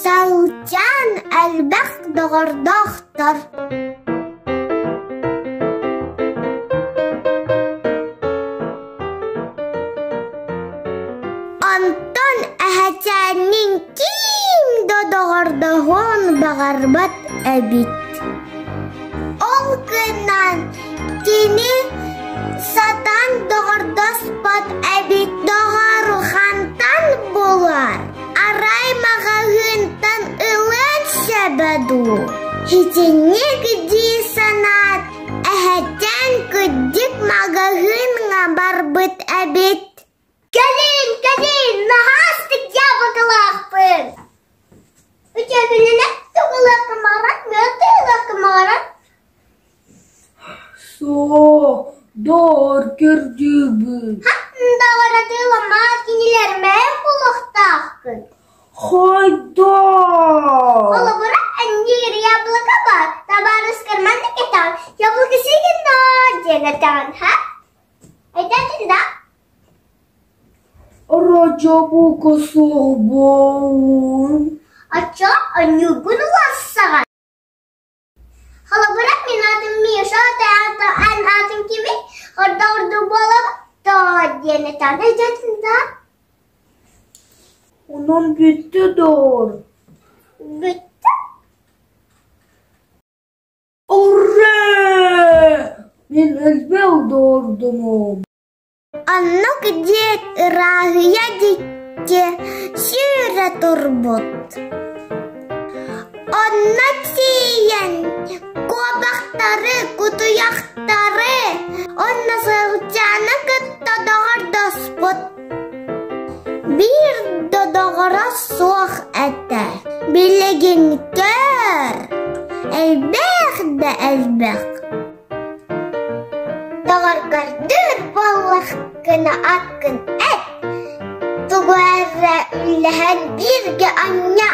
Саһылчаан элбэх доҕордоохтор. Онтон эһэчээнниин ким да доҕордоһуон баҕарбат эбит. Ол гынан кини сатаан доҕордоспот эбит доҕору хантан булар? Арай маҕаһыынтан ылыан сөбө дуу? Итинник дии санаат, эһэчээн кырдьык маҕаһыыҥҥа барбыт эбит. Кэлин, кэлин, наһаа астык дьаабылыкалаахпын. Үтүөкүнүнэн тугулааххын баҕарар, мөлтөөлөөххүн баҕарар. Суох, доор көрдүүбүн. Доҕоратыыламаат кинилэр мэн булуохтааххын. Хайдах? Холобура, энньиир яблоко бар, табаарыскар маннык этэҕин, яблоко сиигин доо диэн этэҕин, ха? Өйдөөтүн да? Ырыа-дьабыка суох буоллун. Оччо онньуургун уларсаҕын. Холобура, мин аатым Миша, эн аатыҥ кимий? Ордоҕордуу буолабыт доо диэн этэҕин. Өйдөөтүн да? Онон бүттэ доор. Бүттэ. Уррээ! Мин элбэх доордонуом. Оннук диэт ырааһыйа диэки сүүрэ турбут. Онно тиийэн куобахтары, кутуйахтары уонна сылдьааны кытта доҕордоспут. Биир да доҕоро суох этэ. Билигин көр, элбэх да элбэх. Доҕоргордуур буоллаххына аккын эт, тугу эрэ үллэһэн бииргэ анньа.